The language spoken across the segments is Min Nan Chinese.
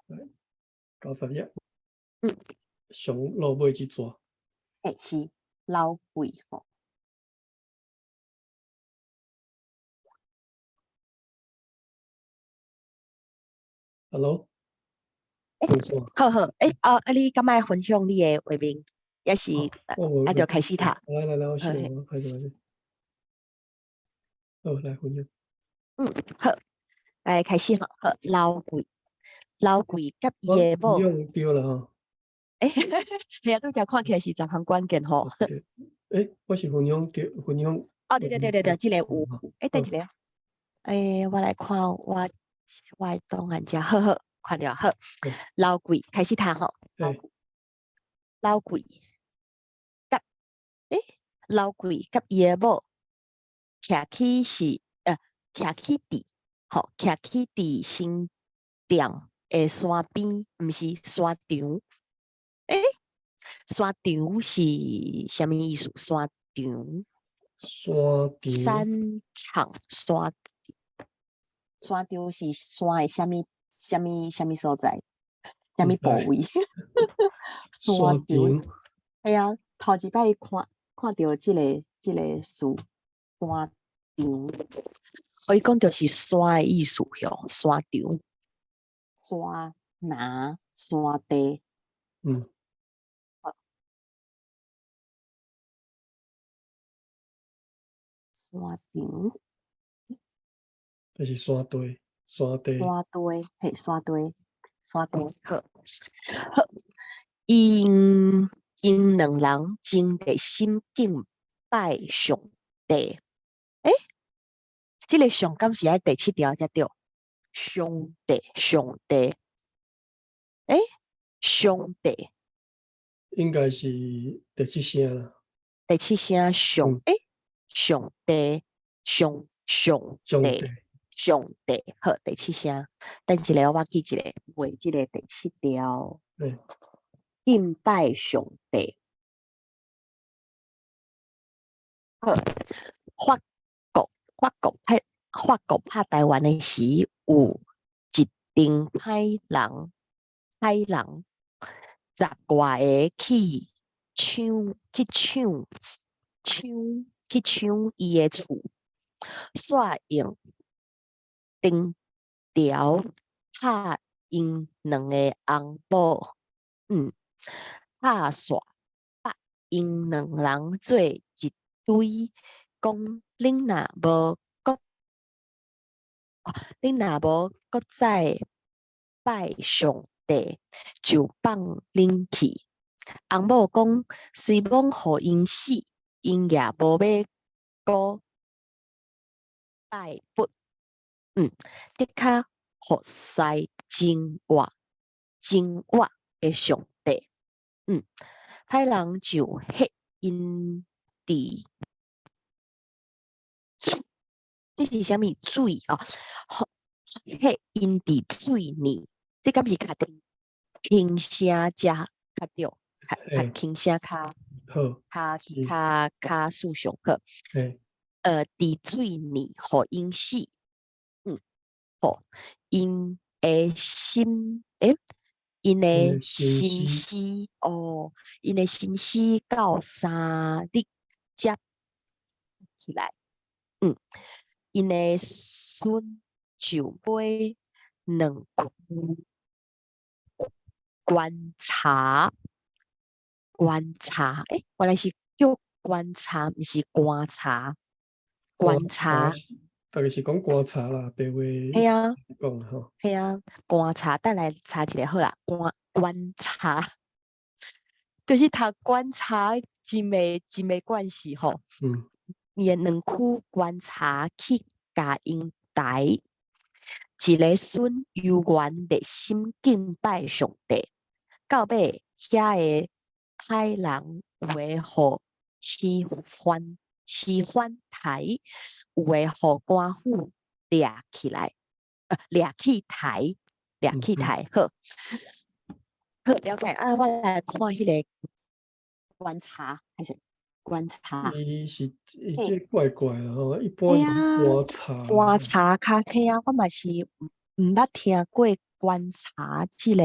來，90頁。上落尾這逝。嘿，是老貴吼。 Hello。欸，好好，欸，啊，啊，你敢愛分享你的畫面，抑是啊，就開始讀？來來來，我先，我開始。好，來分享。嗯，好，來開始吼，好，老貴，老貴佮伊的某。用對啦吼。欸，係啊，拄才看起來是十項關鍵吼。欸，我是分享對，分享。哦，對對對對對，這個有，欸，等一下，欸，我來看我我的檔案遮，好好。看著好，老貴開始讀吼。老貴佮欸，老貴佮伊的某徛起是徛起佇吼，徛起佇新店的山邊，毋是山場。欸，山場是啥物意思？山場。山場。山場山山場是山的啥物？啥物啥物所在？啥物部位？山場。係啊，頭一擺看看著這個詞，山場。哦，伊講著是山的意思吼，山場。山林山地。山場。這是山地。山地，山地，嘿，山地，山地，好，好。𪜶𪜶兩人真熱心敬拜上帝。欸，這個上敢是愛第七條才對？上帝，上帝，欸，上帝，應該是第七聲啦。第七聲上，欸，上帝，上上帝。上帝，好，第七聲。等一下，我記一下，畫這個第七條。敬拜上帝。好，法國，法國拍法國拍台灣的時，有一陣歹人，歹人十外个去搶，去搶，搶，去搶伊的厝，煞用藤條拍𪜶兩个翁某，拍煞縛𪜶兩人做一堆，講恁若無閣，恁若無閣再拜上帝，就放恁去。翁某講，雖罔予𪜶死，𪜶也無欲閣拜佛。的確服侍真活真活的上帝。歹人就彼𪜶佇水，這是啥物水哦？彼𪜶佇水呢？這敢是較輕聲才較對，較較輕聲較較較較思想好。佇水呢，予𪜶死。予𪜶的心，欸，𪜶的心思哦，𪜶的心思到3日才起來。𪜶的孫就買兩區觀察，觀察，欸，原來是叫觀察，毋是觀察，觀察。大概是講觀察啦，白話係啊，講吼。係啊，觀察，等來查一下好啦。觀觀察，就是讀觀察真袂真袂關係吼。伊的兩區觀察去共𪜶抬，一个孫猶原熱心敬拜上帝，到尾遐个歹人有的予起反起反台，有的予官府掠起來，掠去刣，掠去刣，好，好了解。啊，我來看彼个觀察，還是觀察？伊是伊這怪怪啦吼，一般是觀察。觀察較嘿啊，我嘛是毋捌聽過觀察這個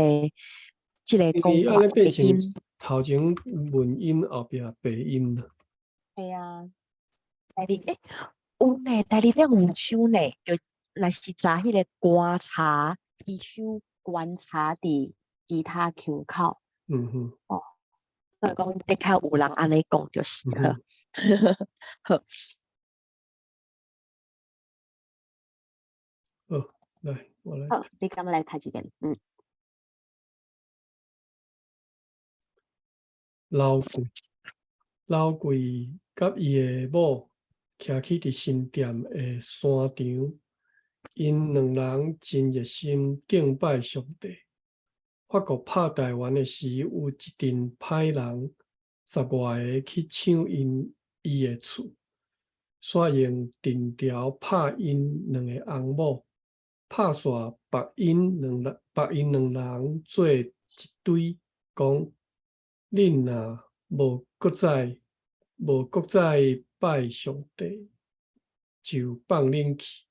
因為講法按呢變成的音。頭前文音後壁白音啦。係啊，第二欸有呢，第二點有收呢，就若是查彼個觀察，必須觀察佇其他腔口。哦，所以講的確有人按呢講就是好。好。好，來，我來。好，你敢欲來讀一遍？嗯。老貴，老貴佮伊的某徛起佇神殿的山場，𪜶兩人真熱心敬拜上帝。法國拍台灣的時，有一陣歹人，十外个去搶𪜶伊的厝，煞用藤條拍𪜶兩个翁某，拍煞縛𪜶兩人做一堆，講：恁若無閣再拜上帝，就放恁去。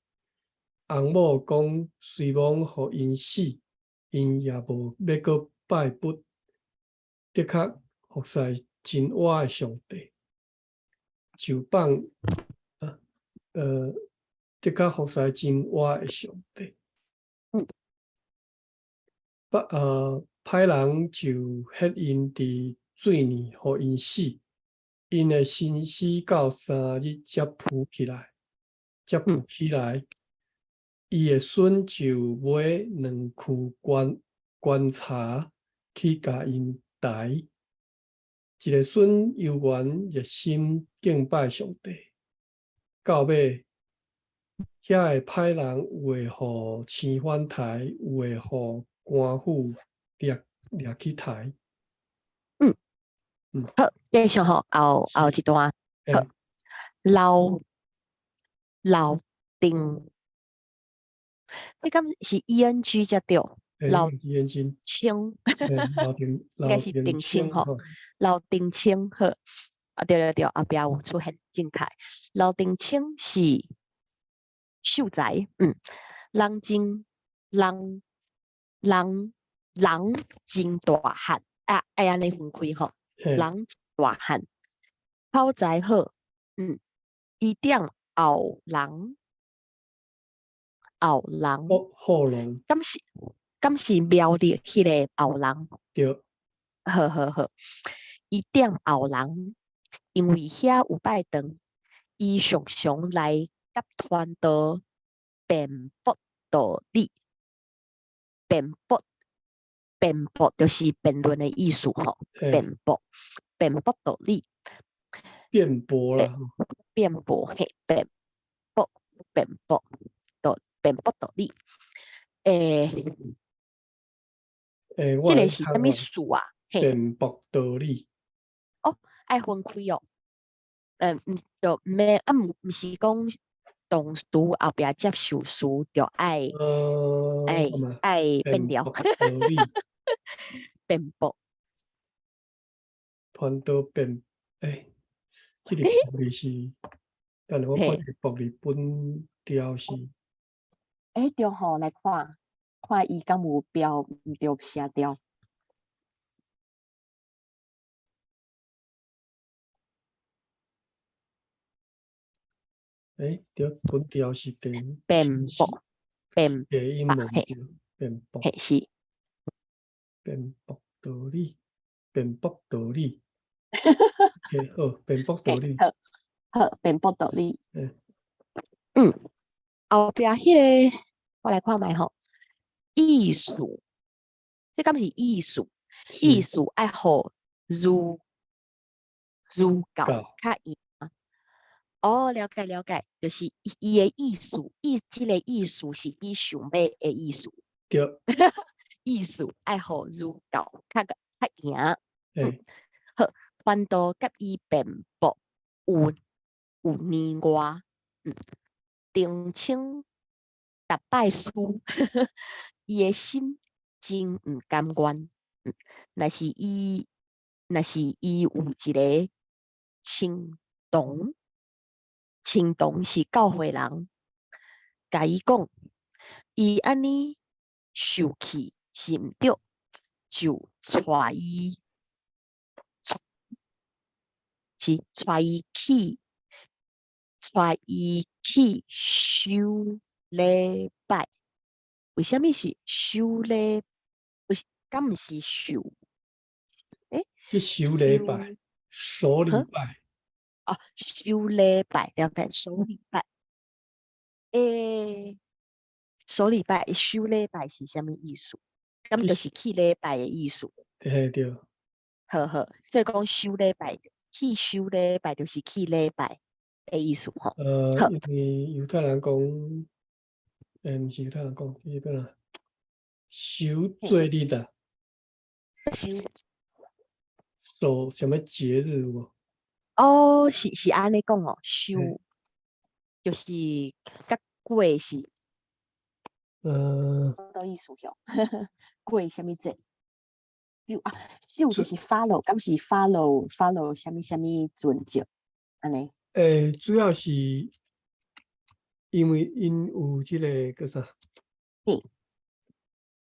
翁某講：雖罔予𪜶死，𪜶也無欲閣拜佛。的確服侍真活的上帝，就放啊，的確服侍真活的上帝。歹人就彼𪜶佇水裡，予𪜶死。𪜶的身屍到3日才浮起來，才浮起來。伊的孫就買兩區棺柴去共𪜶抬。一个孫猶原熱心敬拜上帝，到尾遐个歹人有的予青番刣，有的予官府掠掠去刣。好，繼續吼，後一段。好，老定，這敢是 ENG 才對？老清，應該是定清吼，老定清好。啊對對對，後壁有出現正確。老定清是秀才，人真人人人真大漢，啊，愛按呢分開吼。人大漢，口才好，伊踮後人，後人，後人，敢是苗栗彼个後人？對。好好好，伊踮後人，因為遐有拜堂，伊常常來佮傳道辯駁道理，辯駁。辯駁就是辯論的意思吼，辯駁，辯駁道理，辯駁啦，辯駁嘿，辯駁，辯駁道，辯駁道理，這个是啥物事啊？辯駁道理，哦，愛分開哦，毋就毋免啊，毋是講動詞後壁接受詞就愛愛愛變調，辯駁，傳道辯，欸，這个駁字是，等下我看這個駁字本調是，欸對吼，來看，看伊敢有標毋對寫調。欸，對，本調是第辯駁，辯第音無對，辯駁，嘿是，辯駁道理，辯駁道理，好，辯駁道理，好，好，辯駁道理，後壁彼个，我來看覓吼，意思，這敢是意思？意思愛予儒儒教較嚴。哦，了解了解，就是伊的意思，伊這个意思是伊想欲的意思。對。意思愛予儒教較較贏。好，傳道佮伊辯駁有年外，澄清逐擺輸，伊的心真毋甘願。若是伊有一个青銅。青銅是教會人，共伊講，伊按呢受氣是毋對，就帶伊，是帶伊去守禮拜。為啥物是守禮？不是，敢毋是守？欸，去守禮拜，守禮拜。哦，守禮拜，了解，守禮拜。欸，守禮拜，守禮拜是啥物意思？敢就是去禮拜的意思？嘿對。好好，所以講守禮拜，去守禮拜就是去禮拜的意思吼。因為猶太人講，欸，毋是猶太人講，彼個啦，守節日啊。守守啥物節日有無？哦，是按呢講哦，守就是佮過是，倒意思哟？過啥物節？有啊，守就是 follow，敢是 follow 啥物啥物準則，按呢？欸，主要是因為𪜶有這個叫啥？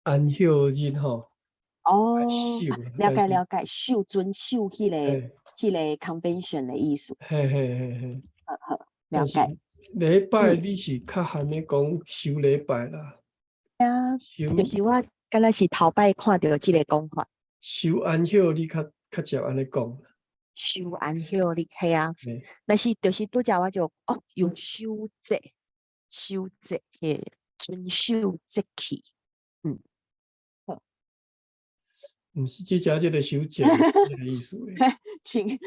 安息日吼。哦，了解了解，守遵守彼個 convention 的意思。嘿嘿嘿嘿。好好，了解。禮拜你是較罕咧講守禮拜啦。啊，就是我敢若是頭擺看著這個講法。守安息你較捷按呢講。守安息日，嘿啊。但是就是拄才我就哦，有守節，守節，彼遵守節期，嗯。毋是這只這個守節的意思。請，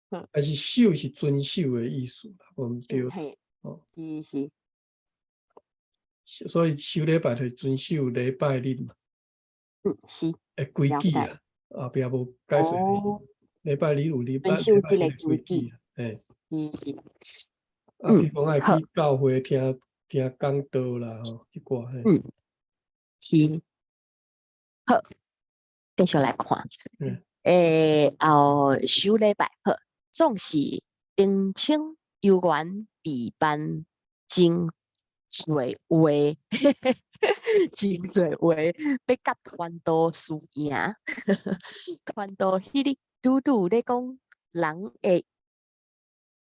還是守是遵守的意思啦，無毋對。哦，是是。所以守禮拜就是遵守禮拜日嘛。嗯，是。的規矩啊，後壁無解釋。禮拜日有禮拜遵守這個規矩。嘿。是是。啊，比如講愛去教會聽聽講道啦，吼，這寡嘿。嗯，是。好，繼續來看。欸，後守禮拜好，總是澄清猶原備辦真濟話，真濟話欲佮傳道輸贏。傳道彼日拄拄咧講人的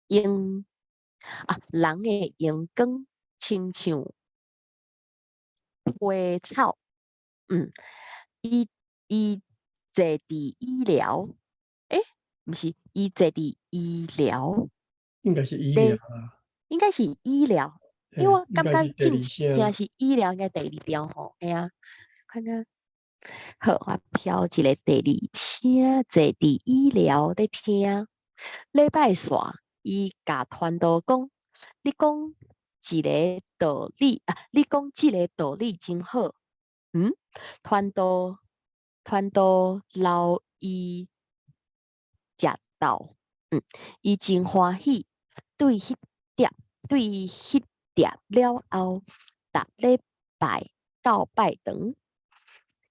榮啊，人的榮光親像花草，嗯，伊坐佇醫療，欸，毋是，伊坐佇醫療，應該是醫療啊，應該是醫療，因為我感覺真正是醫療應該第二標吼，嘿啊，看看，好，我飄一个第二廳，坐佇醫療咧聽，禮拜煞，伊共傳道講，你講一个道理啊，你講這个道理真好，嗯，傳道留伊食豆，嗯，伊真歡喜，對彼碟了後，逐禮拜到拜堂，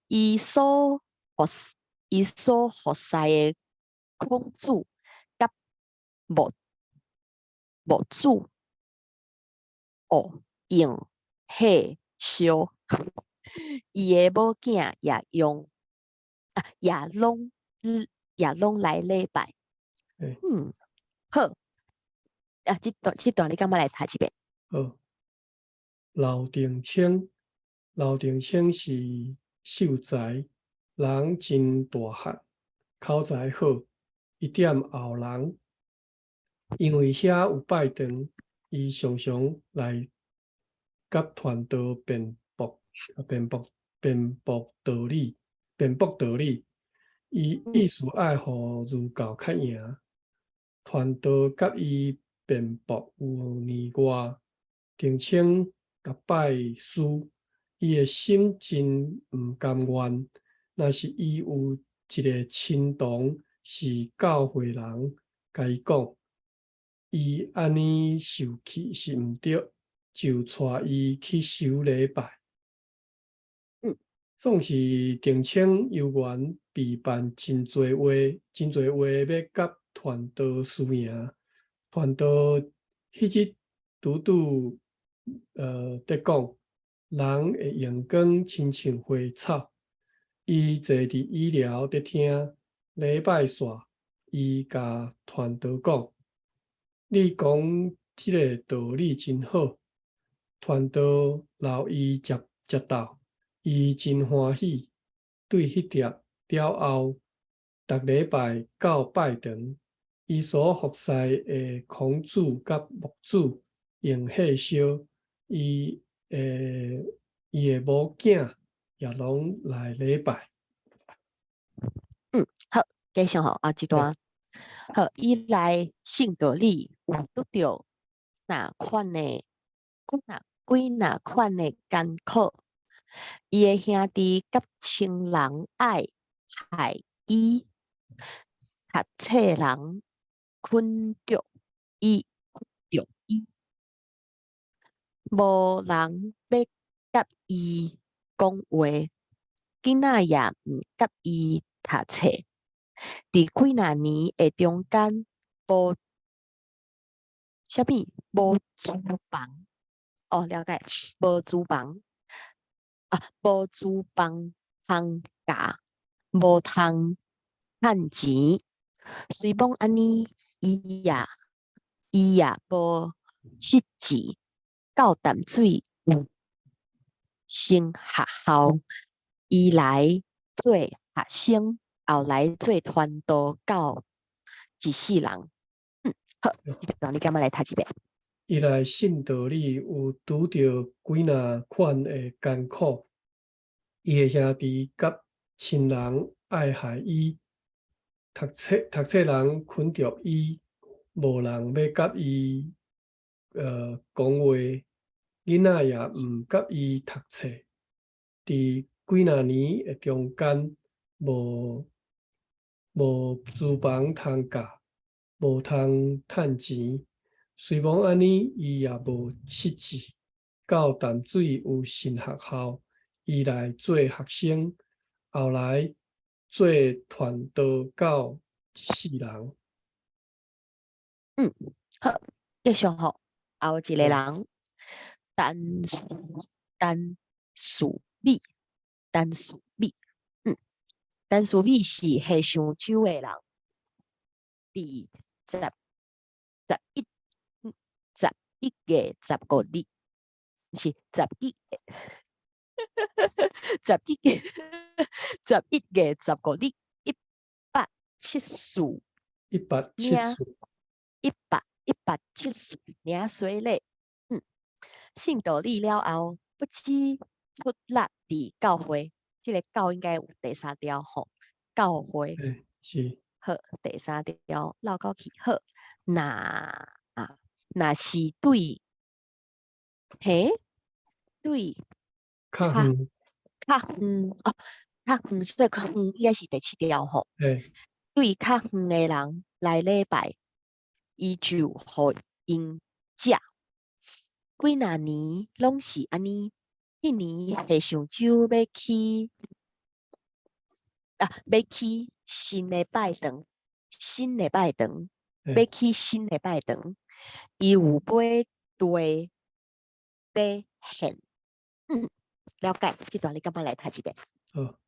伊所服侍的孔子佮牧主哦用火燒，伊的某囝也用啊，也攏來禮拜。嗯，好。啊，這段你敢欲來讀一遍？好。劉定清，劉定清是秀才，人真大漢，口才好，伊踮後人，因為遐有拜堂，伊常常來佮傳道辯駁道理，辯駁道理。伊意思愛予儒教較贏，傳道佮伊辯駁有年外，定清逐擺輸，伊的心真毋甘願。若是伊有一个親同是教會人，共伊講，伊按呢受氣是毋對，就帶伊去守禮拜。總是定清猶原備辦真濟話，真濟話欲佮傳道輸贏。傳道彼日拄拄佇講，人的榮光親像花草。伊坐佇椅寮佇聽禮拜煞，伊共傳道講：你講這个道理真好。傳道留伊食食晝，伊真歡喜。對彼碟了後，逐禮拜到拜堂，伊所服侍的孔子佮牧子用火燒，伊的某囝也攏來禮拜。嗯，好，繼續吼，啊，這段好，伊來信道理有拄著哪款的幾若幾若款的艱苦，伊的兄弟佮親人愛害伊，讀冊人困著伊，著伊，無人欲佮伊講話，囡仔也毋佮伊讀冊。佇幾若年的中間，無啥物無廚房，哦，了解，無廚房，啊，無廚房通教，無通趁錢。雖罔按呢，伊也無失志，到淡水有新學校，伊來做學生，後來做傳道到一世人。嗯，好，這段你敢欲來讀一遍？伊來信道理有拄著幾若款的艱苦，伊的兄弟佮親人愛害伊，讀冊人困著伊，無人欲佮伊講話，囡仔也毋佮伊讀冊。佇幾若年的中間，無廚房通教，無通趁錢。雖罔按呢，伊也無失志。到淡水有新學校，伊來做學生，後來做傳道到一世人。嗯，好，繼續吼，後一个人，陳樹美，陳樹美，陳樹美是下上洲的人，佇11月15日，毋是11月15日，174 174，174領洗禮，信道理了後，不止出力佇教會，這个教應該有第三調吼，教會，是，好，第三調繞過去，好，若是對，嘿，對，較遠，較遠哦，較遠，所以較遠應該是第七調吼。對較遠的人來禮拜，伊就予𪜶食。幾若年攏是按呢，彼年下上洲欲起啊，欲起新的拜堂，新的拜堂，欲起新的拜堂，伊有買地欲獻。嗯，了解。這段你敢欲來讀一遍？好。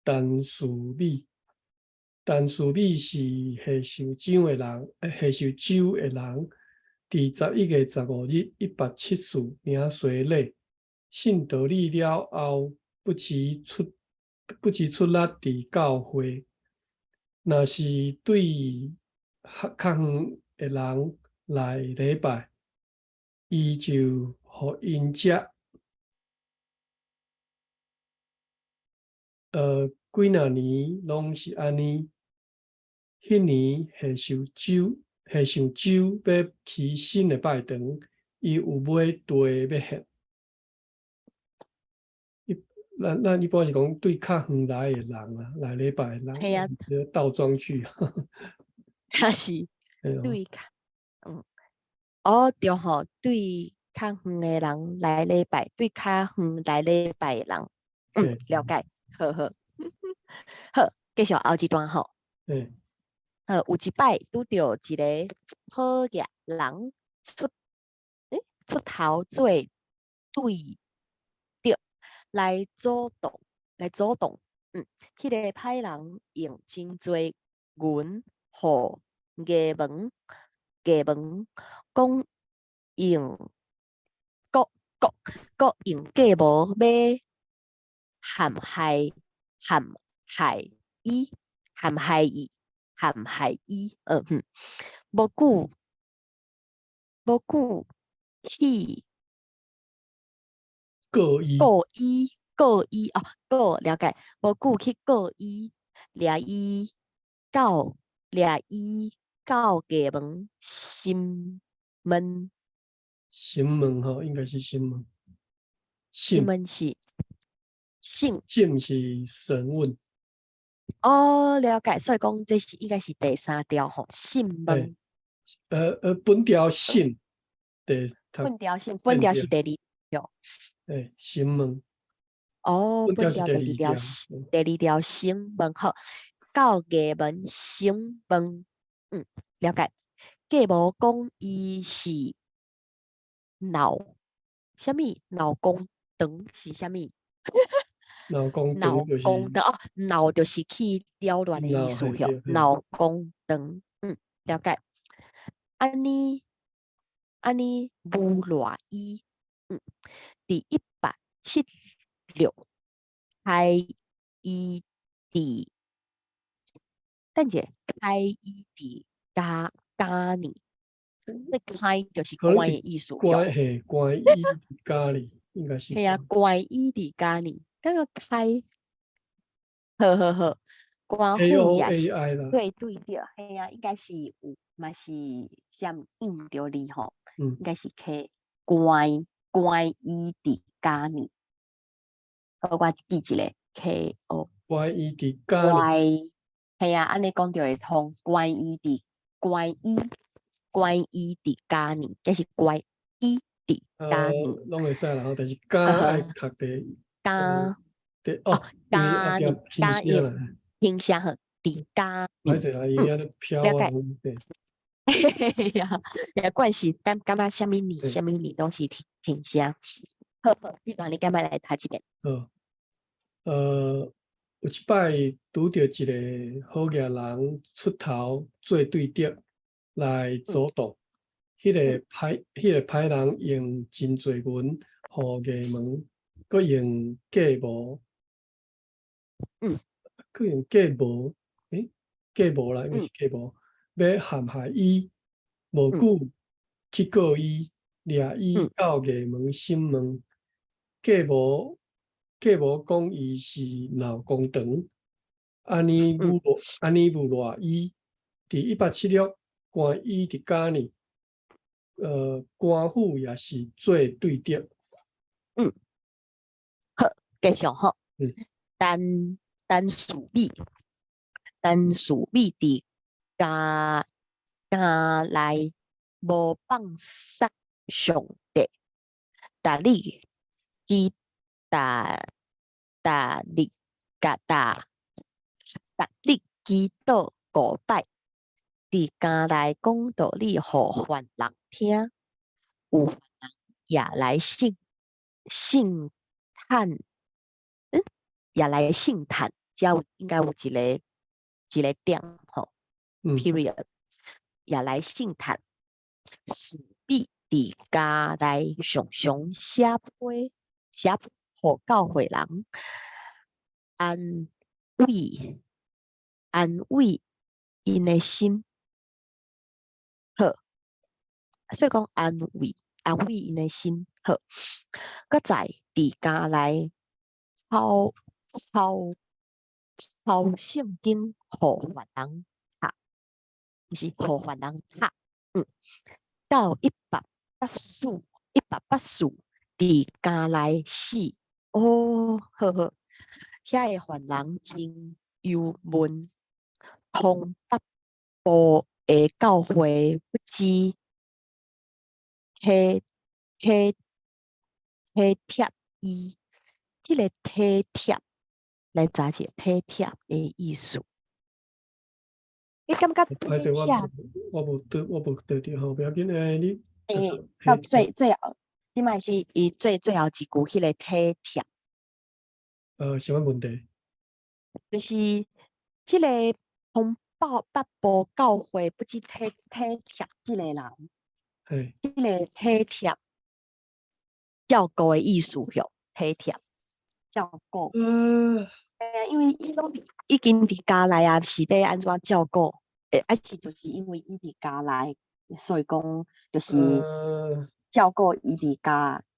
陳樹美，陳樹美是下上洲的人，下上洲的人，佇11月15日，174領洗禮，信道理了後，不時出力佇教會。若是對較遠的人來禮拜，伊就予𪜶食。幾若年攏是按呢。彼年下上洲欲起新的拜堂，伊有買地欲獻。咱一般是講對較遠來的人啊，來禮拜的人，倒裝句。他是對較，哦對吼，對較遠的人來禮拜，對較遠來禮拜的人，了解，好好，好，繼續後一段吼。有一擺拄著一个好額人出頭做對德來阻擋，來阻擋。彼個歹人用真濟銀予衙門，衙門講用閣閣閣用計謀欲陷害陷害伊，陷害伊，陷害伊。無久無久去告伊，告伊告伊哦，告了解，無久去告伊，掠伊到掠伊到衙門審問。審問吼，應該是審問。審問是審審是審問。哦，了解，所以講這是應該是第三調吼，審問。本調審，第本調審，本調是第二調。欸，審問。哦，本調第二調，第二調審問好，到衙門審問，了解。計謀講伊是鬧啥物？鬧公長是啥物？鬧公鬧公長哦，鬧就是去擾亂的意思吼。鬧公長，了解。按呢按呢，誣賴伊，佇176開伊佇，等者開伊佇監監呢？這開就是關的意思，關嘿，關伊監裡應該是。嘿啊，關伊佇監裡，感覺開，好好好，官府也是，對對對，嘿啊，應該是有，嘛是閃應著字吼，應該是開關關伊佇監裡，好，我記一下 K O。關伊佇監。關，嘿啊，按呢講就會通，關伊佇關伊。關伊佇監裡，這是關伊佇監裡，攏會使啦吼，但是監愛讀佇監，對哦，監裡監音平聲吼，佇監裡，歹勢啦，伊遐咧飄啊，對。嘿呀，也關係，感感覺啥物字，啥物字攏是停停聲。好好，這段你敢欲來讀一遍？好，有一擺拄著一个好額人出頭做對敵來阻擋，彼个歹人用真濟銀予衙門，閣用計謀，閣用計謀，計謀啦，應該是計謀，欲陷害伊，無久去告伊，掠伊到衙門審問，計謀計謀講伊是鬧公堂，按呢侮辱，按呢侮辱伊，佇176關伊佇監裡，官府也是做對敵。好，繼續吼。陳陳嗣美，陳嗣美佇監監內無放殺上帝，逐日祈逐逐日甲逐逐日祈禱五擺，佇監內講道理予犯人聽，有犯人也來信信嘆，也來信嘆，遮有應該有一个一个點吼，period，也來信嘆，嗣美佇監內常常寫批寫批予教會人，安慰安慰𪜶的心，好，所以講安慰安慰𪜶的心，好，閣再佇監內抄抄抄聖經予犯人讀，毋是予犯人讀，到184184佇監內死，哦，好好，遐个犯人真憂悶，通北部的教會不知體體體貼伊，這个體貼來查一下體貼的意思。你感覺體貼？我無對，我無對著吼，不要緊，你。到最最後，這這擺是伊最最後一句彼个體貼。啥物問題？就是這个通報北部教會不止體貼這个人，這个體貼照顧的意思吼，體貼照顧。嘿啊，因為伊攏已經佇家內啊，是欲按怎照顧？抑是就是因為伊佇家內，所以講就是照顧伊佇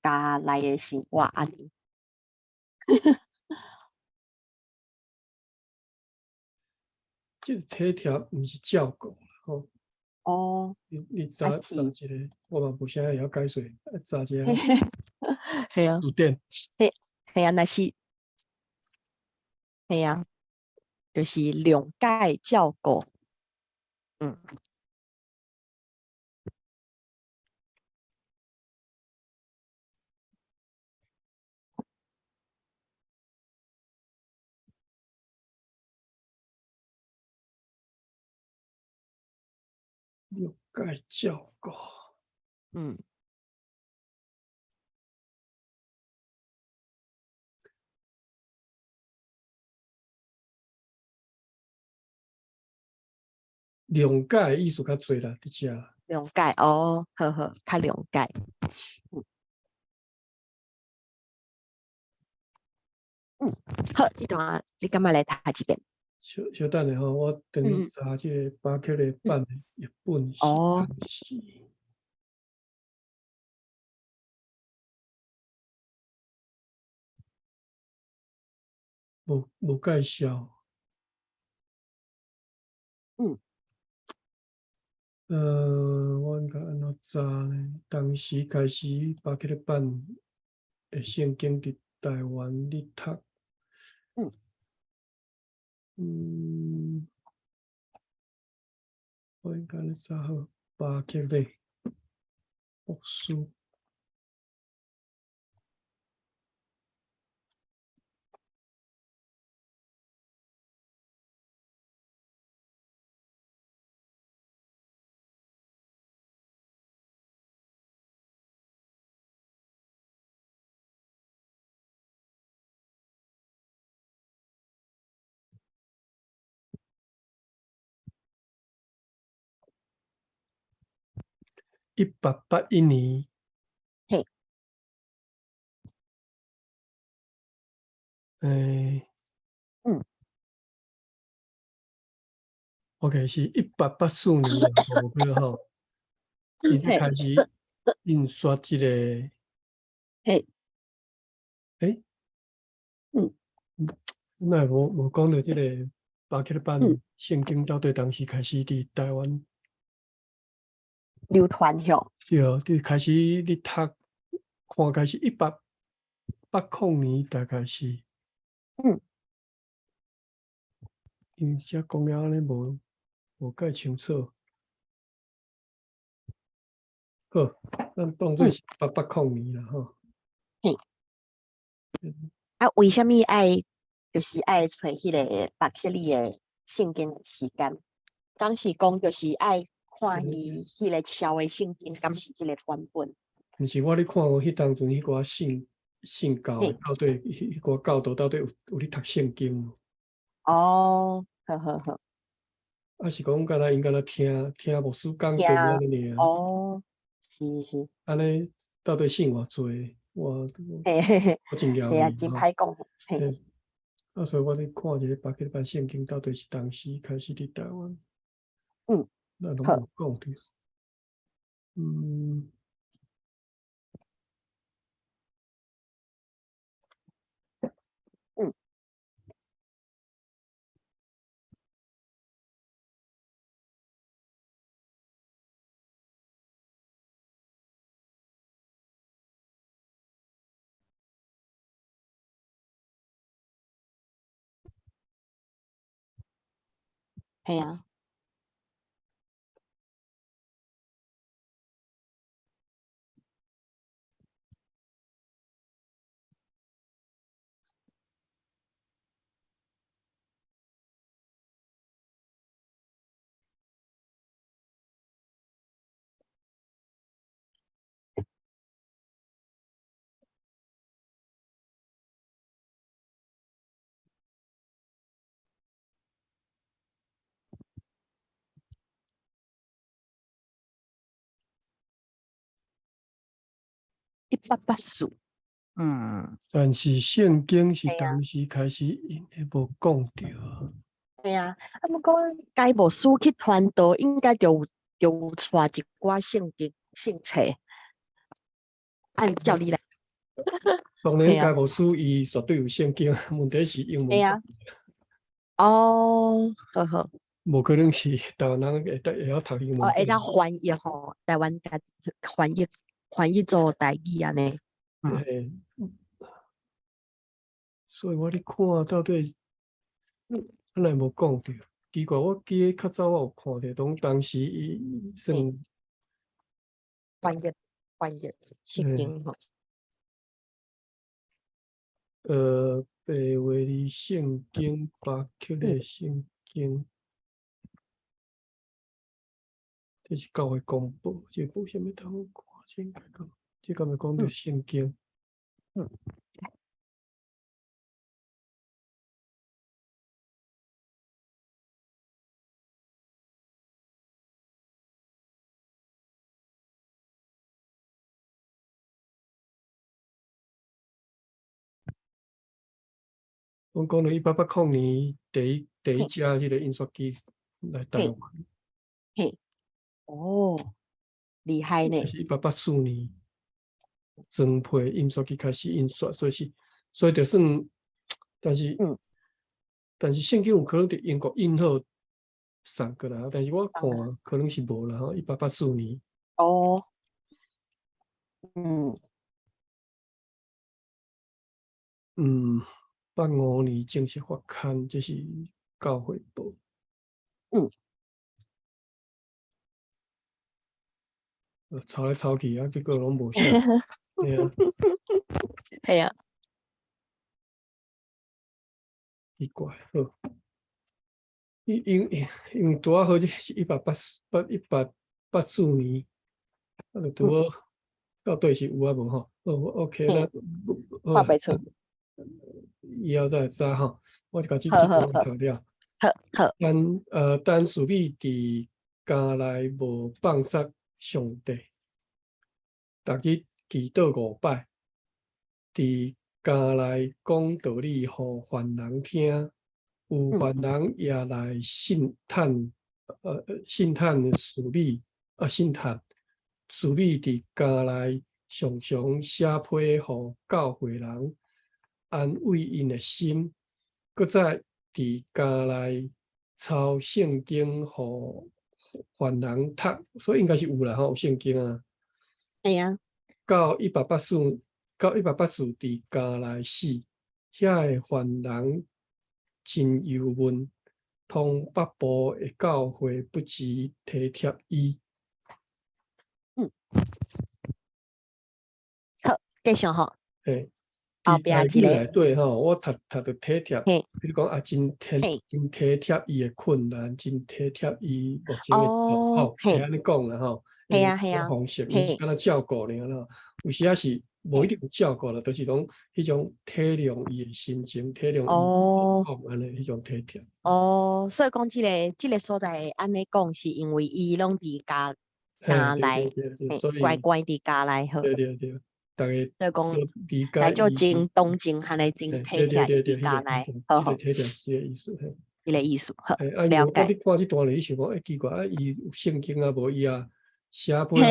家內的生活按呢。這個體貼毋是照顧吼。你查查一个，我嘛無啥會曉解說，查一下。嘿啊。字典。嘿，嘿啊，若是，嘿啊，就是諒解照顧。諒解照顧。諒解的意思較濟啦，佇遮。諒解哦，好好，較諒解。好，這段你敢欲來讀一遍？小小等下吼，我轉去查這个巴克禮版的譯本是當時。無介紹。我應該按怎查呢？當時開始巴克禮版的聖經佇台灣咧讀。我應該咧查好巴克禮牧師。1881年。OK，是1884年無對吼，伊就開始印刷這个。哪會無講著這个巴克禮版聖經到底當時開始佇台灣流傳吼？對，佇開始咧讀，看開始1880年大概是。因遮講了按呢無介清楚。好，咱當做是880年啦吼。啊，為啥物愛就是愛揣彼个巴克禮的聖經時間？敢是講就是愛看伊彼个抄的聖經，敢是這个版本？毋是，我咧看彼當陣彼寡信教的到底，彼寡教徒到底有咧讀聖經無？哦，好好好。啊，是講敢若𪜶敢若聽牧師講道按呢爾。哦，是是。按呢到底信偌濟？我真猶嘿啊，疑真歹講。啊，所以我咧看一个巴克禮版聖經，到底是當時開始佇台灣。咱攏無講著。嘿啊。1884，嗯。但是聖經是當時開始𪜶會無講著。對啊，啊，毋過該牧師去傳道，應該就有帶一寡聖經聖冊。按照理來，當然該牧師伊絕對有聖經，問題是英文。對啊。哦，好好。無可能是台灣人會曉讀英文。哦，會當翻譯吼，台灣家翻譯做台語按呢。嗯。所以我咧看到底，哪會無講著？奇怪，我記得較早我有看著，當當時伊算翻譯聖經吼。白話字聖經，巴克的聖經，這是教會公報，這個無啥物通看，這應該講，這敢會講著聖經？嗯。阮講到1880年第一架彼個印刷機來台灣。嘿，哦，厲害呢！是1884年裝配印刷機開始印刷，所以是，所以就算，但是，但是聖經有可能佇英國印好送過來，但是我看可能是無啦吼，一八八四年。哦，嗯。嗯。85年正式發刊，這是教會報。抄來抄去啊，結果攏無寫。對啊。係啊。奇怪，好。因為拄仔好這是1884年，啊，就拄好到底是有啊無吼？好，OK，咱看袂出。以後再知吼，我就共這這段讀了。好好。但示美佇監內無放殺上帝，逐日祈禱五擺，佇監內講道理予犯人聽，有犯人也來試探，試探示美，啊，試探示美佇監內常常寫批予教會人。安慰𪜶的心，閣再佇監內抄聖經予犯人讀，所以應該是有啦吼，有聖經啊。係啊。到1884佇監內死，遐个犯人真憂悶，通北部的教會不時體貼伊。嗯。好，繼續吼。嘿。後壁一個內底吼，我讀著體貼，比如講啊，真體貼伊的困難，真體貼伊目前的狀況，會按呢講啦吼。係啊係啊。方式，毋是干焦照顧爾啦，有時仔是無一定有照顧啦，就是講彼種體諒伊的心情，體諒伊的狀況，按呢彼種體貼。哦，所以講這個所在按呢講，是因為伊攏佇監監內，乖乖佇監內好。對對對。逐家所以講，來做真同情，和來真體貼佇監內，好好。體貼是這個意思，嘿。這個意思，好，了解。我佇看這段咧，你想講，欸，奇怪，啊，伊有聖經啊，無伊啊寫批啊，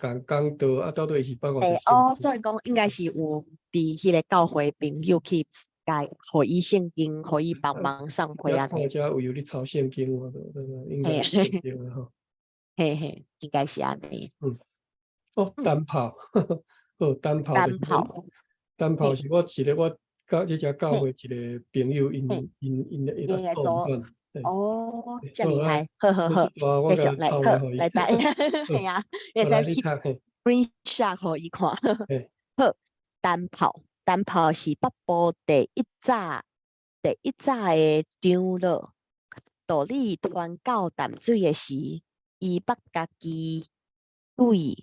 共講道啊，到底是包括。哦，所以講應該是有佇彼個教會朋友去共予伊聖經，予伊幫忙送批啊。看遮有咧抄聖經，應該是聖經啊，吼。嘿嘿，應該是按呢。嗯。哦，單炮。好，單炮，單炮是我一個我教這只教會一個朋友，𪜶𪜶𪜶會來做。哦，遮厲害，好好好，繼續來，好來帶，係啊，會使 screen shot 予伊看。好，單炮，單炮是北部第一早的長老，道理傳到淡水的時，伊捌家己對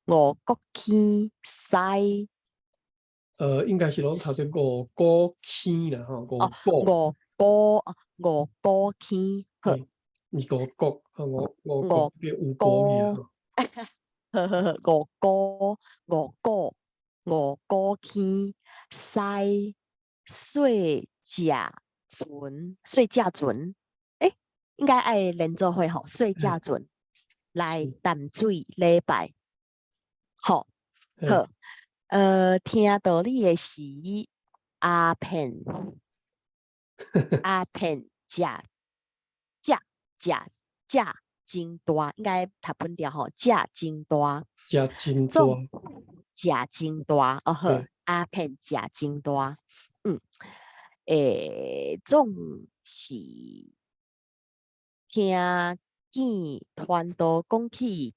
五穀坑西，應該是攏讀做五股坑啦，吼，五股。五股五股坑，好。毋是五穀，五五穀變五穀去啊。好好好，五股五股五股坑驶细食船，细食船，欸，應該愛連做伙吼，細食船來淡水禮拜，吼，好，聽道理的時，阿片阿片食食食食真大，應該讀本調吼，食真大，食真大，食真大，哦好，阿片食真大，總是聽見傳道講起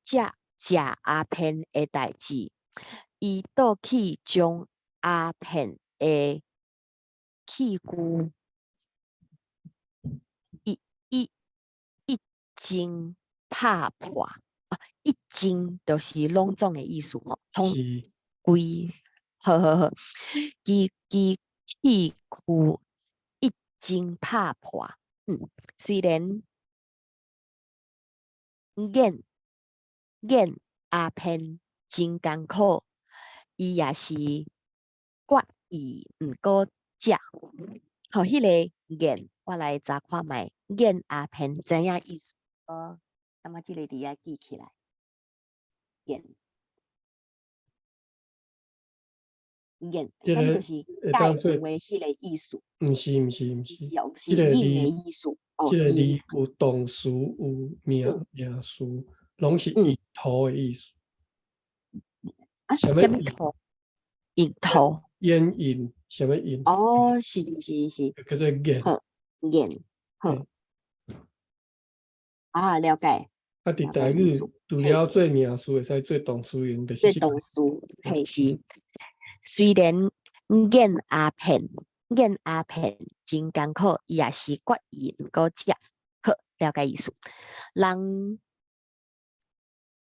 食食鴉片的代誌，伊倒去將鴉片的器具一一一經拍破，啊，一經就是攏總的意思吼，通規，好好好，其其器具一經拍破，雖然癮癮鴉片真艱苦，伊也是決意毋閣食。好，彼个癮，我來查看覓，癮鴉片知影意思？我感覺這个字愛記起來。癮癮，敢就是戒斷的彼个意思？毋是毋是毋是，這个字的意思。這个字有動詞，有名名詞，攏是意圖的意思。啊？啥物圖？意圖？煙癮，啥物癮？哦，是是是。叫做癮。好，癮，好。啊，了解。啊，佇台語除了做名詞，會使做動詞用，就是。做動詞，彼是。雖然癮鴉片，癮鴉片真艱苦，伊也是決意毋閣食。好，了解意思。人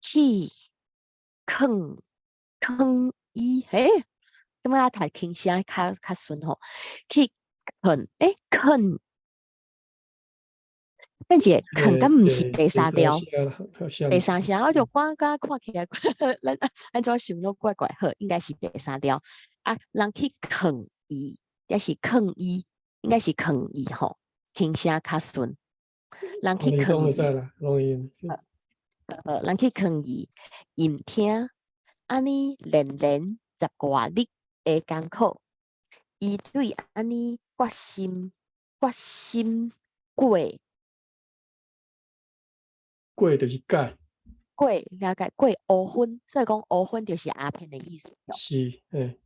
去囥囥伊，嘿，感覺讀輕聲較較順吼。去囥，欸，囥，等一下，囥敢毋是第三調？第三聲，我就感覺看起來，咱按怎想攏怪怪。好，應該是第三調。啊，人去囥伊，抑是囥伊，應該是囥伊吼，輕聲較順。人去囥伊，人去囥伊，伊毋聽，按呢連連十外日的艱苦，伊對按呢決心決心過。過就是改，過了解過烏昏，所以講烏昏就是鴉片的意思。是，嘿。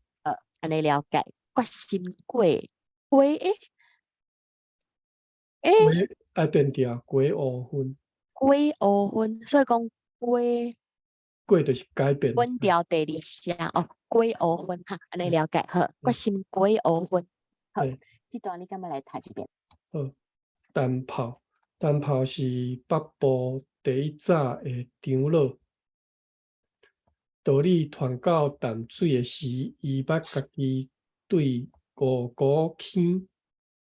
按呢了解，決心過過欸，欸，愛變調，過烏昏。過烏昏，所以講過過就是改變。阮調第二聲哦，過烏昏哈，按呢了解好，決心過烏昏。好，這段你敢欲來讀一遍？好，陳炮，陳炮是北部第一早的長老。道理傳到淡水的時，伊捌家己對五股坑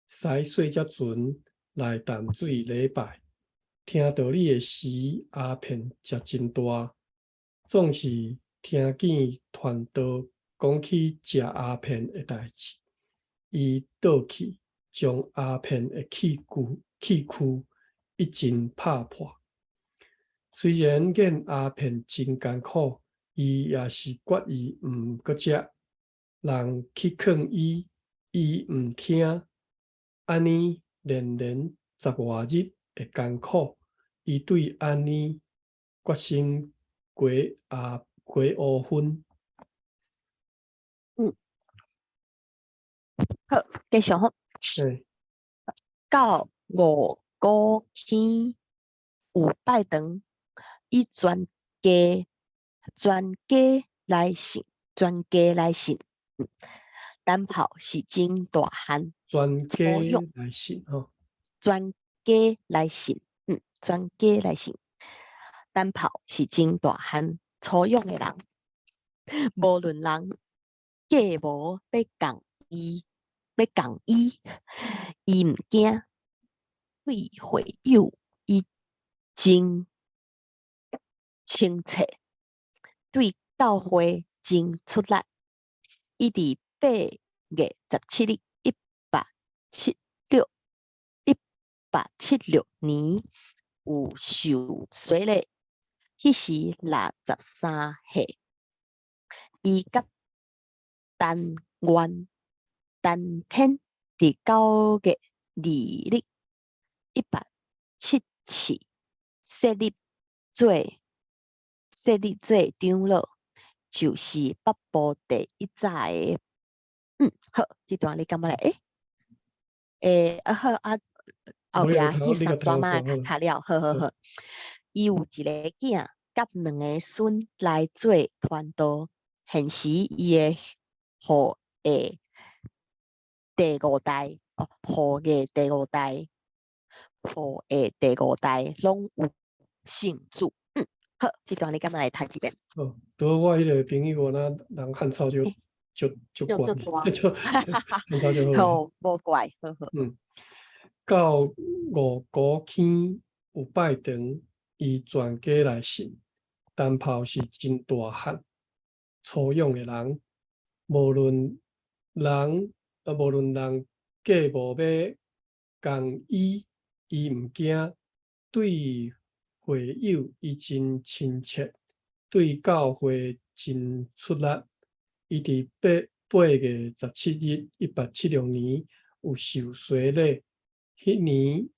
駛細隻船來淡水禮拜。聽道理的時，鴉片食真大，總是聽見傳道講起食鴉片的代誌，伊倒去將鴉片的器具器具一陣拍破。雖然癮鴉片真艱苦，伊也是決意毋閣食。人去勸伊，伊毋聽，按呢連連十外日的艱苦，伊對按呢決心過阿過烏昏。好，繼續好。到五股坑有拜堂，伊全家全家來信，全家來信。陳炮是真大漢，全家來信吼。全家來信，全家來信。陳炮是真大漢，粗勇的人，無論人計謀欲共伊，欲共伊，伊毋驚。對會友伊真清澈，對教會真出力。伊佇8月17日，1876年有受洗禮，彼時63歲。伊佮陳元陳天佇9月2日，1877設立做長老，就是北部第一早的。好，這段你感覺咧？欸，啊好啊，後壁彼三逝仔讀了，好好好。伊有一個囝佮兩个孫來做傳道，現時伊的後裔第五代，哦，後裔第五代，後裔第五代攏有信主。好，這段你敢欲來讀一遍？好，拄好我彼个朋友若人漢草就就就懸，就漢草就好，無怪，好好。到五股坑有拜堂，伊全家來信。陳炮是真大漢、粗勇的人，無論人計謀欲共伊，伊毋驚。對會友伊真親切，對教會真出力。伊佇8月17日，1876年有受洗禮，彼年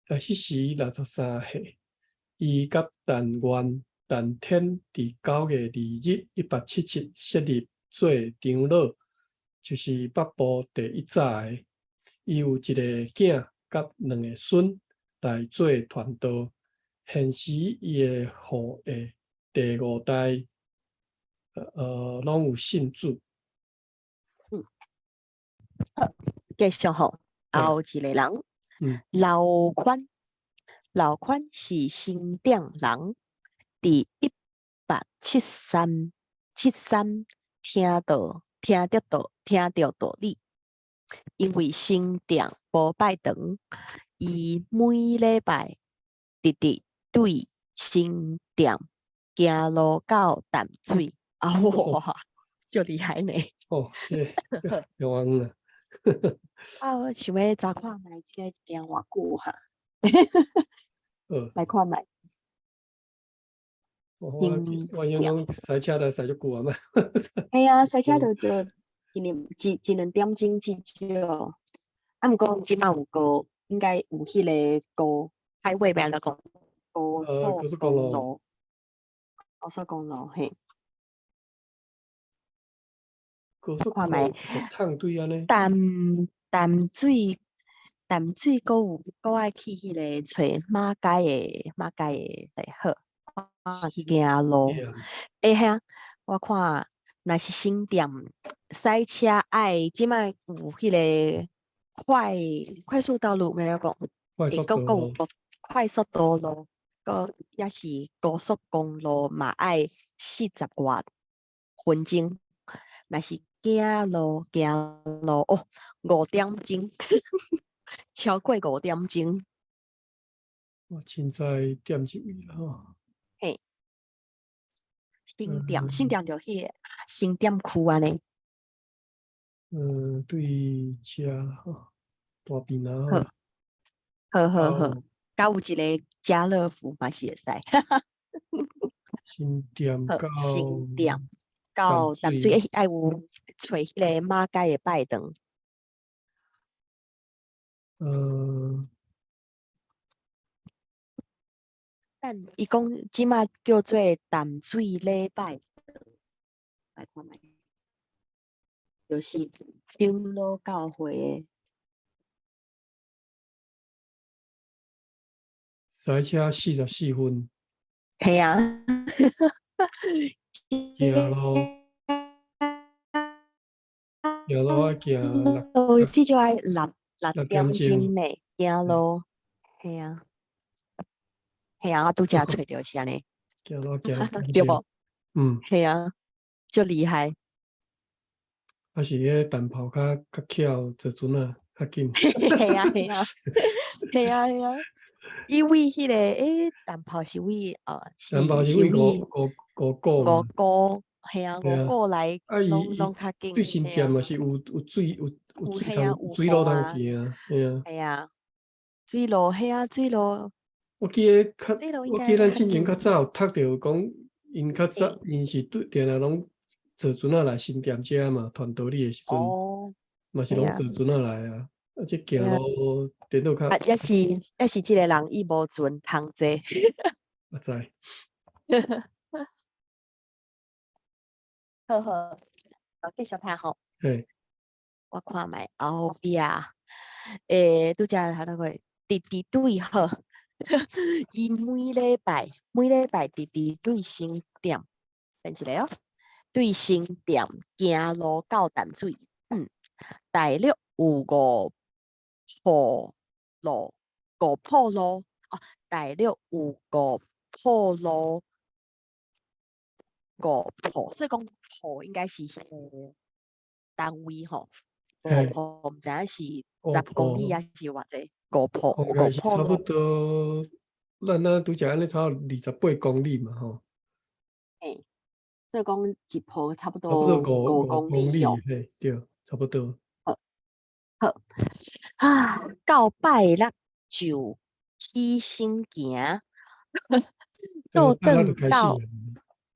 啊，彼時63歲。伊佮陳元、陳天佇9月2日，1877設立做長老，就是北部第一早的。伊有一个囝佮兩个孫來做傳道。現時伊的後裔第五代，攏有信主。好，繼續吼，後一个人，劉寬，劉寬是新店人，佇1873聽著道理，因為新店無拜堂，伊每禮拜直直對新店行路到淡水，啊哇，足厲害呢！哦，這有遠啊！啊，我想欲查看覓這个行偌久哈？來看覓。我用講駛車來駛足久啊嘛。嘿啊，駛車就就一兩一一兩點鐘至少。啊，毋過這擺有高，應該有彼个高 highway 欲按怎講？高速公路，高速公路嘿。高速公路通對按呢？淡水閣有閣愛去彼个揣馬偕的就好。行路，欸遐，我看若是新店駛車愛，這擺有彼个快速道路，欲按怎講？欸，閣閣有快速道路，閣抑是高速公路嘛愛40外分鐘。若是行路哦，5點鐘，超過5點鐘。我凊彩點一位啦吼。嘿，新店就彼个新店區按呢。對遮吼，大坪林。好，好好好，佮有一个家樂福嘛是會使。新店到新店到淡水，愛有揣彼个馬偕的拜堂。但伊講這擺叫做淡水禮拜，來看覓，就是長老教會的。駛車44分。嘿啊。行路，行路愛行六，至少愛六點鐘呢，行路，嘿啊。嘿啊，我拄才揣著是按呢。行路行對無？嗯。嘿啊，足厲害。啊是彼個陳炮較巧，坐船仔較緊。嘿啊嘿啊，嘿啊嘿啊。伊位彼个欸，陳炮是位陳炮是位五五五股五股，嘿啊，五股來攏攏較緊。對新店嘛是有水有水通水路通行，嘿啊。嘿啊，水路嘿啊，水路。我記得較，我記得咱進前較早有讀著講，𪜶較早𪜶是對定定攏坐船仔來新店遮嘛，傳道理的時陣，嘛是攏坐船仔來啊。啊，這行路顛倒較。啊，抑是這个人伊無船通坐。我知。好好，好，繼續讀吼。嘿。我看覓後壁，欸，拄才讀到過，直直對好。伊每禮拜直直對新店，等一下哦，對新店行路到淡水，大約有五埔路，五埔路，哦，大約有五埔路，五埔，所以講埔應該是彼个單位吼，五埔毋知影是10公里抑是偌濟。五埔，五埔差不多，咱若拄才按呢差不多28公里嘛吼。嘿，所以講一埔差不多5公里哦。嘿，對，差不多。好，好，啊，到拜六就起身行，倒轉到，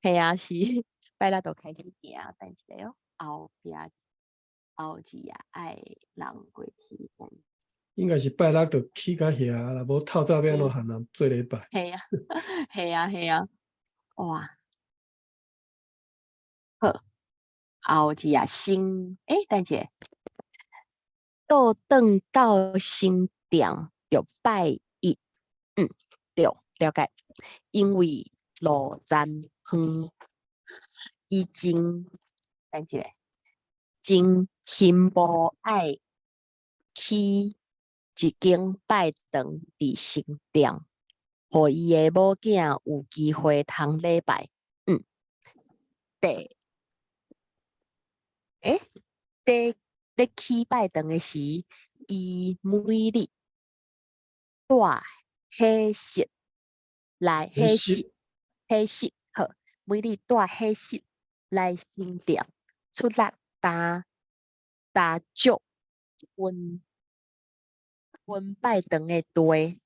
嘿啊，是拜六就開始行，等一下哦，後壁後一頁愛人過去。應該是拜六就起較遐啦，無透早欲按怎和人做禮拜。嘿啊，嘿啊，嘿啊，哇！好，後一頁新，欸，等一下，倒轉到新店就拜一，對，了解。因為路站遠，伊真，等一下，真興無愛去一間拜堂佇新店，予伊的某囝有機會通禮拜。第，欸，佇咧起拜堂的時，伊每日帶火石來火石，火石好，每日帶火石來新店出力擔擔石運運拜堂的地，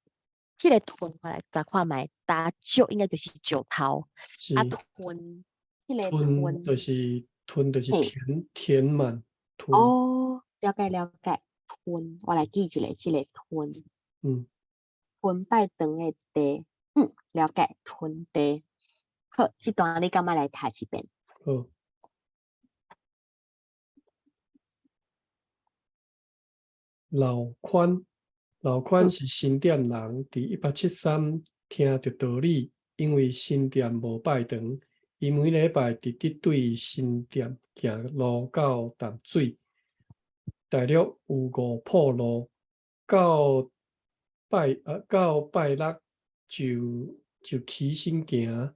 彼个屯我來查看覓，擔石應該就是石頭，啊屯，彼个屯就是屯就是填填滿。哦，了解了解，屯，我來記一下這个屯，屯拜堂的地，了解，屯地。好，這段你敢愛來讀一遍？好。老寬，老寬是新店人，佇1873聽著道理，因為新店無拜堂，伊每禮拜直直對新店行路到淡水，大約有五埔路，到拜六就起身行，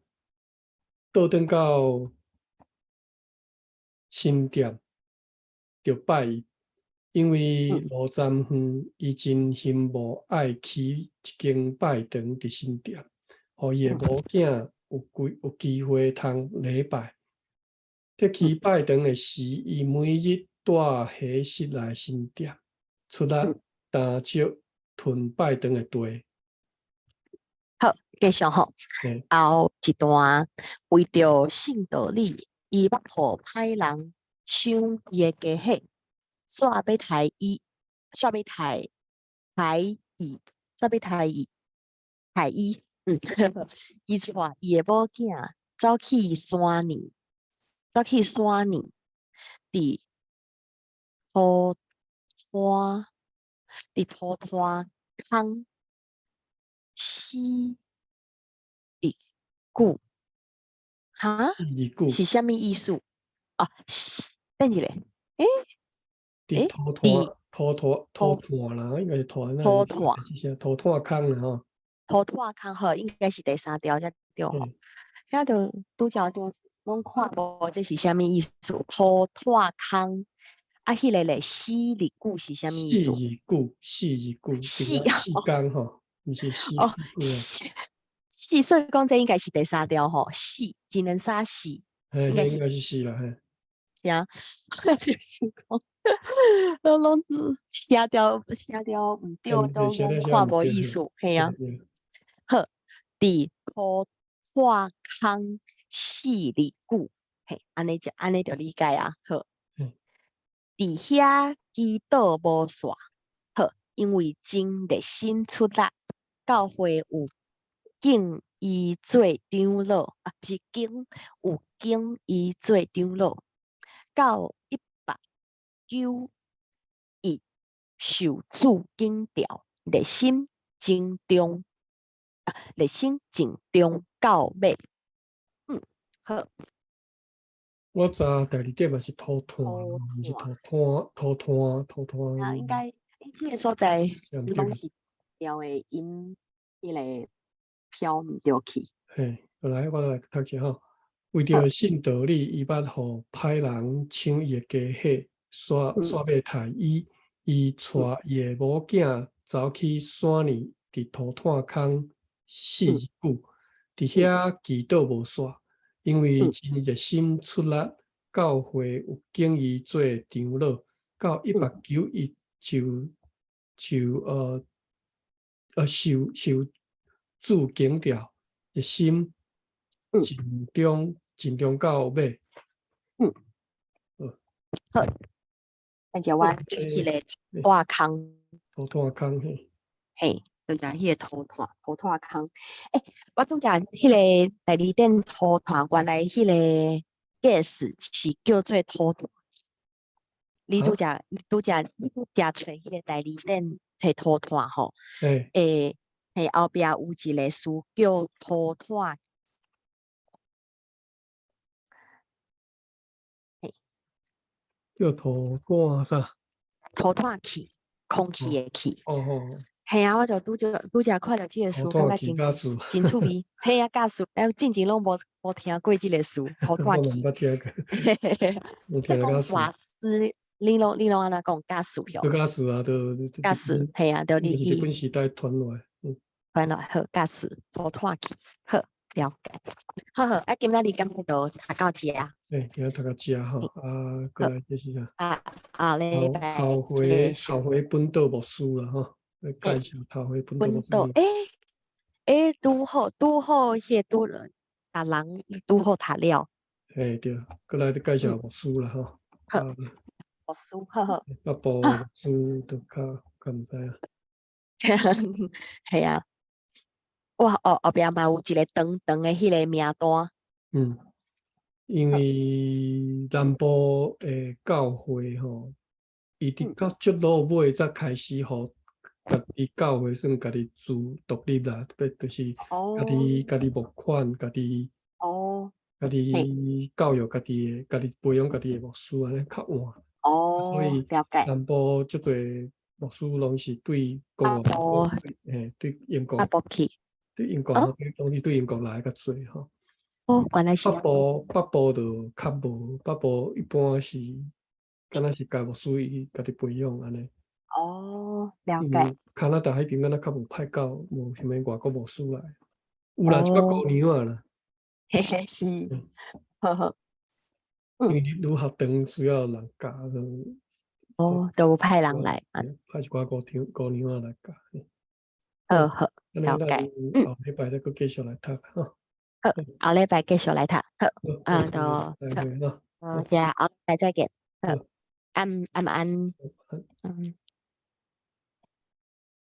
倒轉到新店就拜一。因為路站遠，伊真興無愛起一間拜堂佇新店，予伊的某囝有機會通禮拜。佇起拜堂的時，伊每日帶火石來新店，出力擔石屯拜堂的地。好，繼續吼。後一段為著信道理，伊捌予歹人搶伊的家伙。煞欲刣伊，煞欲刣刣伊，煞欲刣伊，刣伊，伊帶伊的某囝走去山裡，走去山裡，佇土炭，佇土炭空死日久，哈？是啥物意思？啊，等一下，欸？佇土炭土炭土炭啦，應該是土土炭，土炭空啦吼。土炭空好，應該是第三條才對吼。遐就拄才就攏看無，這是啥物意思？土炭空啊，彼个咧死日久是啥物意思？死日久，死日久，死死工吼，毋是死哦，死，所以講這應該是第三條吼，死，只能殺死。嘿，應該是應該是死啦，嘿。是啊，就想講，攏攏寫掉寫掉毋對，都攏看無意思，嘿啊。好，佇塗炭空4日久，嘿，按呢就理解啊。好，佇遐祈禱無煞，好，因為真熱心出力，教會有敬伊做長老，啊，毋是敬有敬伊做長老。到191受主警調，熱心盡忠，啊，熱心盡忠到尾。好。我查第二點嘛是塗炭，毋是塗炭，塗炭，塗炭。啊，應該彼个所在攏是調的音，彼个飄毋著去。嘿，來，我來讀一下吼。為著信道理，伊捌予歹人搶伊的家伙，煞煞欲刣伊，伊帶伊的某囝走去山裡，佇塗炭空4日久，佇遐祈禱無煞，因為真熱心出力，教會有敬伊做長老，到191就就受主警調，熱心盡忠盡忠到尾。好，咱就阮去彼个炭空。塗炭空嘿。嘿，就食彼个塗炭塗炭空。欸，我拄則彼个第二點塗炭，原來彼个 gas 是叫做塗炭。你拄則你拄則你拄則揣彼个第二點提塗炭吼。欸，嘿，後壁有一个詞叫塗炭。嘿。叫塗炭啥？塗炭氣，空氣的氣。哦哦。嘿啊，我就拄則看著這个詞，感覺真真趣味。嘿啊，教授，咱進前攏無聽過這个詞，塗炭氣。這講瓦斯，你攏按怎講？ガス喲。ガス啊，就ガス，嘿啊，就你日本時代傳落來。傳落來好，ガス塗炭氣，好，了解。好好，啊，今仔日敢就讀到遮。欸，今仔讀到遮吼，啊，過來就是啥？啊，後禮拜頭回本島牧師啦吼，來介紹頭回本島牧師。欸欸，拄好，彼个拄逐人拄好讀了。嘿對，過來就介紹牧師啦吼。好，牧師，好好。北部牧師就較毋知影。係啊。哇，後後壁嘛有一个長長的彼个名單。因為南部的教會吼，伊直到足落尾才開始予家己教會算家己自獨立啦，就是家己募款，家己教育家己的，家己培養家己的牧師按呢較晚。所以南部足濟牧師攏是對國外，嘿，對英國。對英國，攏是對英國來較濟吼。哦，原來是。北部就較無，北部一般是敢若是家牧師伊家己培養按呢。哦，了解。加拿大彼邊敢若較無派到，無啥物外國牧師來，有啦，一寡姑娘仔啦。嘿嘿，是，好好。因為女學堂需要人教。哦，都有派人來。派一寡姑娘仔來教。好好，了解。後禮拜再閣繼續來讀吼。好，後禮拜繼續來讀。好，啊，都好，好，後禮拜再見。好，晚晚安。嗯。